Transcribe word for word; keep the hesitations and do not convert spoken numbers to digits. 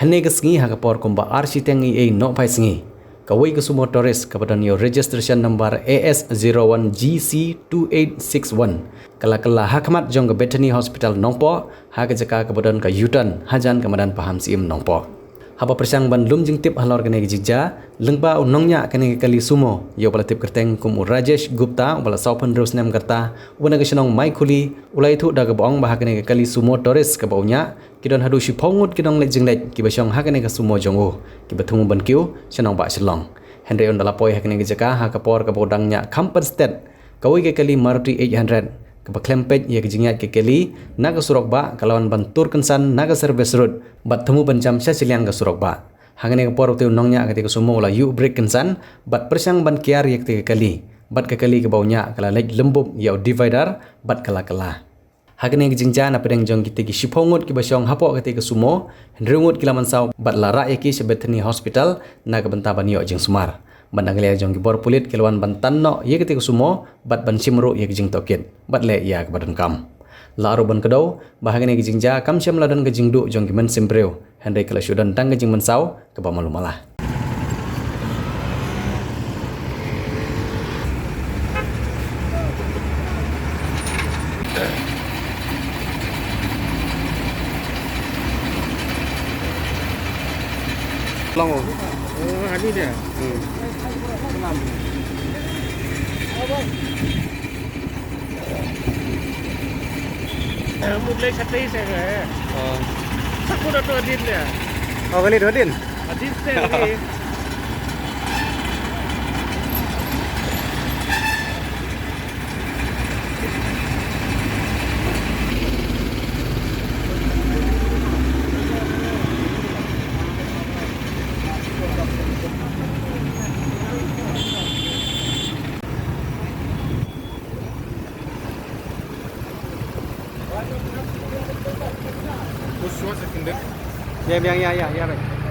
Hynne ka sngi ha ka por kumba ar shiteng eiei nohphai sngi, kawei ka sumo tourist kaba don ïa u registration number A S zero one G C two eight six one ka la kylla ha khmat jong ka Bethany Hospital Nongpoh, ha ka jaka kaba don ka U-turn hajan ka madan Pahamsyiem Nongpoh. Haba pyrshang ban lum jingtip halor kane ka jingjia, lyngba u nongñiah kane ka kali sumo ïa uba la tip kyrteng kum u Rajesh Gupta uba la sawphew hynriew snem ka rta, uba na ka shnong Maikhuli, u la ïathuh da kaba ong ba ha kane ka kali sumo tourist kaba u ñiah ki don haduh shiphew ngut ki nongleit jingleit kiba shong ha kane ka sumo jong u, kiba thmu ban kiew sha nongbah Shillong. Hynrei ynda la poi ha kane ka jaka ha ka por kaba u dang ñiah kham pynsted, kawei ka kali Maruti eight hundred kaba khlem peit ïa ka jingïaid ka kali na ka surok bah ka la wan ban tur kynsan na ka service road bad thmu ban jam sha shiliang ka surok bah. Ha kane ka por utei u nongñiah katei ka sumo u la ïuh brake kynsan bad pyrshang ban kiar ïa katei ka kali, bad ka kali kaba u ñiah ka la leit lymbup ïa u divider bad ka la kylla. Ha kane ka jingjia, na pdeng jong kitei ki shiphew ngut kiba shong hapoh katei ka sumo, hynriew ngut ki la mynsaw bad la rah ïa ki sha Bethany Hospital na ka bynta ban ïoh jingsumar. Bad na ka liang jong ki bor pulit ki la wan ban tan noh ïa katei ka sumo bad ban shim ruh ïa ka jingtohkit bad leh ïa kaba donkam. La ruh ban kdew ba ha kane ka jingjia kam shym la don ka jingduh jong ki mynsiem briew, hynrei ka la shu don tang ka jingmynsaw kaba malu mala. Long. Oh, ani dia. Hmm. Mut lei ka tei se ka, eh. Oh. Aku dah tu adin dia. Oh, kali tu adin? Adin se kali. Bus, what second? Ya, ya, ya, ya, ya, right.